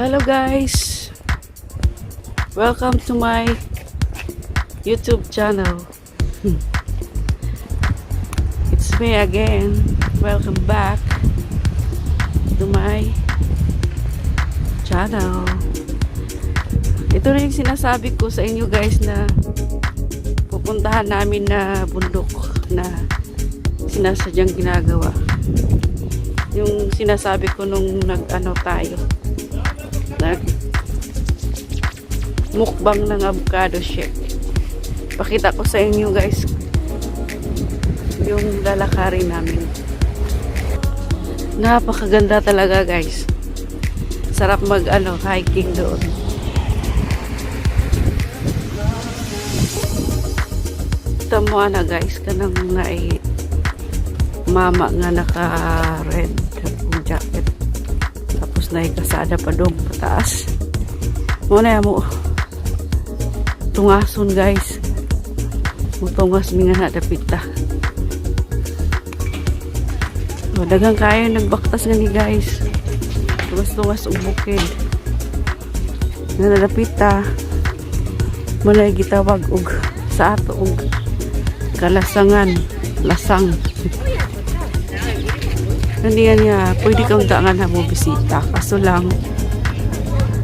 Hello guys! Welcome to my YouTube channel. It's me again. Welcome back to my channel. Ito na yung sinasabi ko sa inyo, guys, na pupuntahan namin na bundok na sinasadyang ginagawa. Yung sinasabi ko nung nag-ano tayo, nag mukbang ng avocado shake. Pakita ko sa inyo, guys, yung lalakarin namin. Napakaganda talaga, guys. Sarap mag ano, hiking doon. Ito mo ana, guys, kanang naay mama nga naka red jacket. Tapos na kasada pa dong pataas. Mo na mo tungason, guys. Mutungas mi nga na dapit ta. O, daghang kayo nagbaktas nga ni, guys. Tungas-tungas og bukid. Nga nadapit ta. Mo na gitawag og sa ato og kalasangan, lasang. Hindi yan niya, pwede kang daangan na mo bisita. Kaso lang,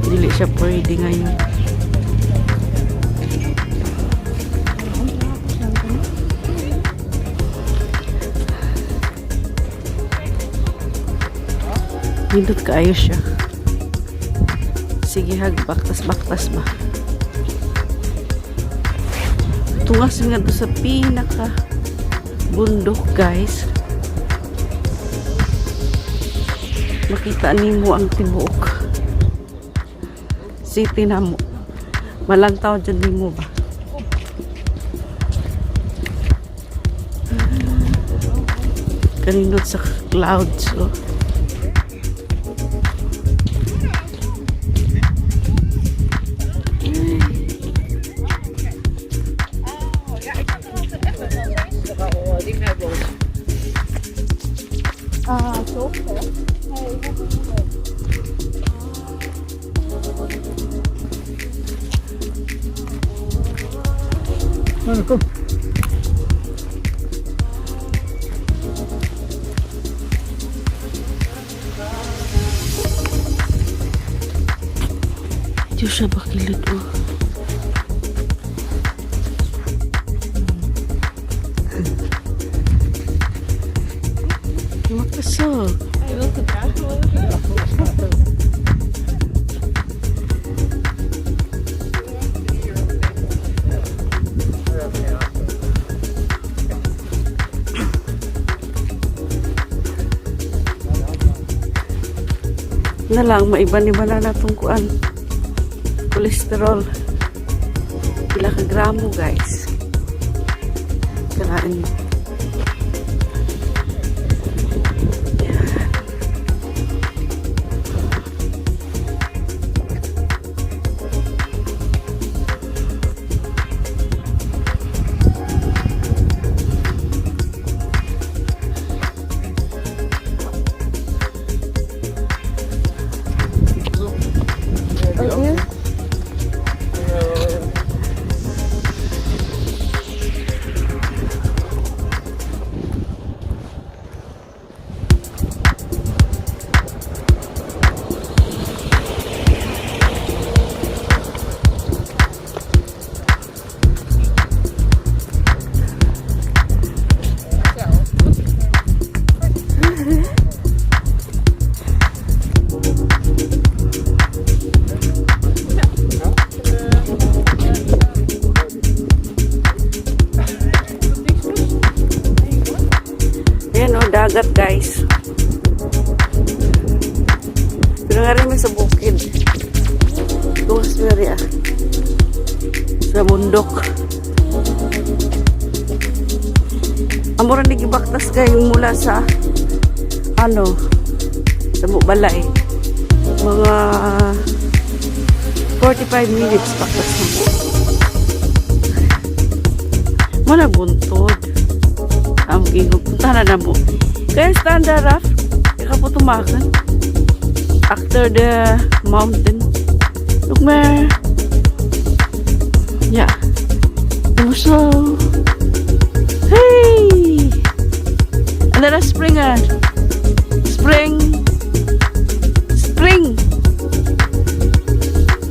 dili siya pwede ngayon. Nindot kaayo siya. Sige hag, baktas-baktas ba? Tungas nga to sa pinaka bundok, guys. Makita nimo ang tibuok city na mo. Malantaw dyan nimo ba? Kanindot sa clouds. Oh. Ah, toch hè? Hey, hoe is het? Nou, kom. Diyos siya bakilid, oh. Makasog. Hij wil gedragen worden. Na lang, maiban-iba na natong kuan. Cholesterol. Pila ka gramo, guys. Kalain. Yan. Oh, here? Ayan o, dagat, guys. Pero nga rin may sa bukid. Tungas mo rin ah. Sa bundok. Amo rin gibaktas kayo mula sa ano sa Balay. Mga 45 minutes baktas na mo. Muna buntod. Ang gihog. Punta na na mo. Kaya standard, Raf. Ikaw po tumakan. After the mountain. Look meer. Ja. Zo. Hey! En daar is springen. Spring. Spring.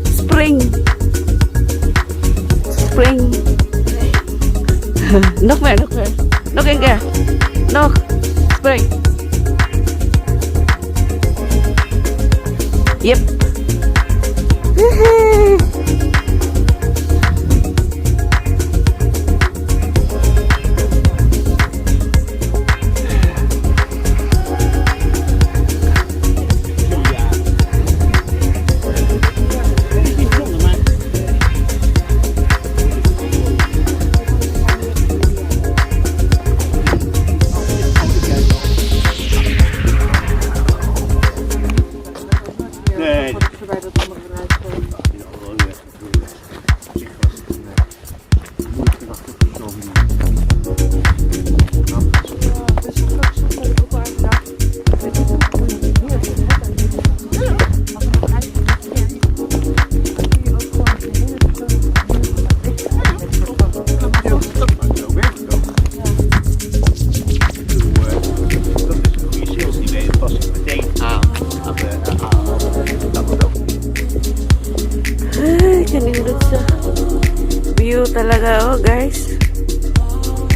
Spring. Spring. Nog meer, nog meer. Nog een keer. Nog. Spring. Yep. Hey. Nee. Voorbij dat andere geluid komen. Ja, wel, ja. Op zich was het een moeilijke dag toch zo. Dus straks zat er ook al aan gedacht. Het is een goede Als er nog uit kun je ook gewoon de hele Ja, maar zo werkt het ook. Ik bedoel, dat is een goede sales idee. Dat pas ik meteen aan de aan dat ook. Ay, kanindot sa view talaga, oh guys.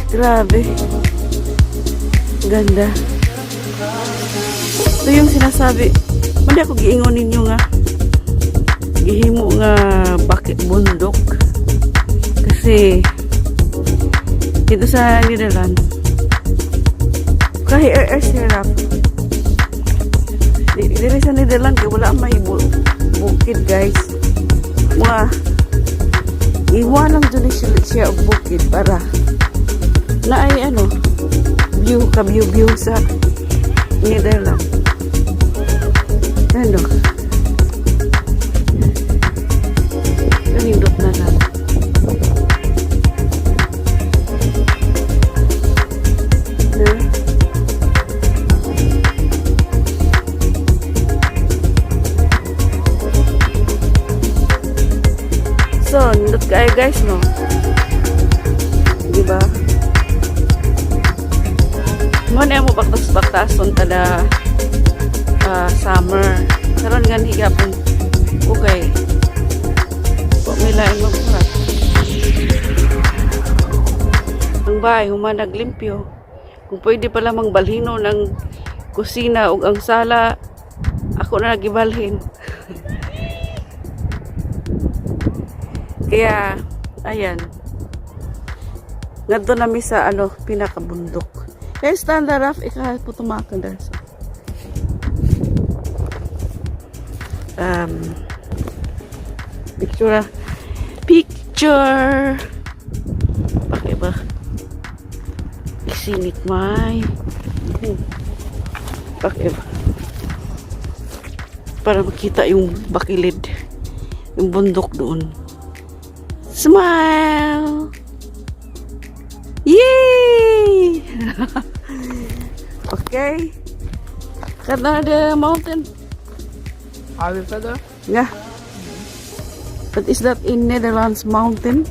Grabe. Ganda. Ito yung sinasabi. Hindi ako giingon ninyo nga. Gihimo nga bakit bundok. Kasi dito sa Netherlands, kahit air sirap. Diri sa Netherlands, kay wala may bukid, guys. Mga iwa lang dyan siya og bukid para na ay ano view ka view view sa Netherlands. Ano, kanindot na lang. Huh? So, nindot kayo, guys, no? Di ba? Mo na mo baktas-baktason tada summer. Karon nga higapon. Okay. Wa may lain magbuhat. Ang bahay human naglimpyo. Kung pwede pala mang balhino ng kusina ug ang sala, ako na nagibalhin. Kaya, ayan. Ngadto nami sa ano, pinakabundok. Kaya stand up, ikaw po tumakan daar sa. Picture. Picture! Bakit ba? Isinit may. Bakit ba? Para makita yung bakilid. Yung bundok doon. Smile! Yay! Okay. Kada the mountain. Are we verder? Yeah. But is that in Netherlands mountain?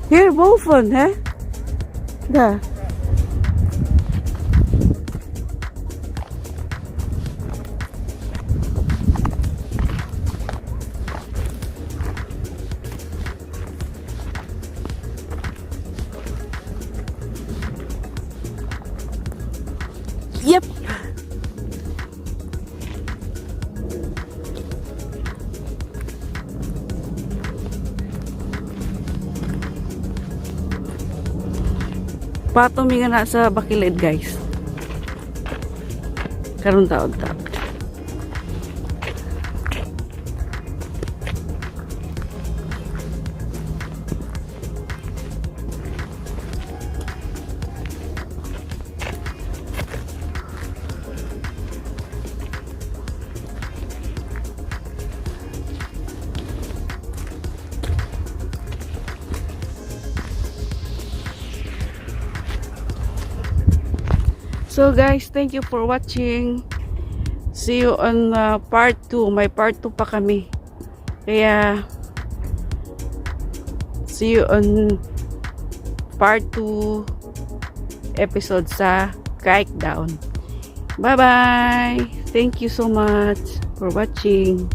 Hier boven, hè? Daar. Yep. Patumi nga na sa Bakilid, guys. Karon taon taon. So guys, thank you for watching. See you on part 2. May part 2 pa kami. Kaya see you on part 2 episode sa Kijkduin. Bye-bye! Thank you so much for watching.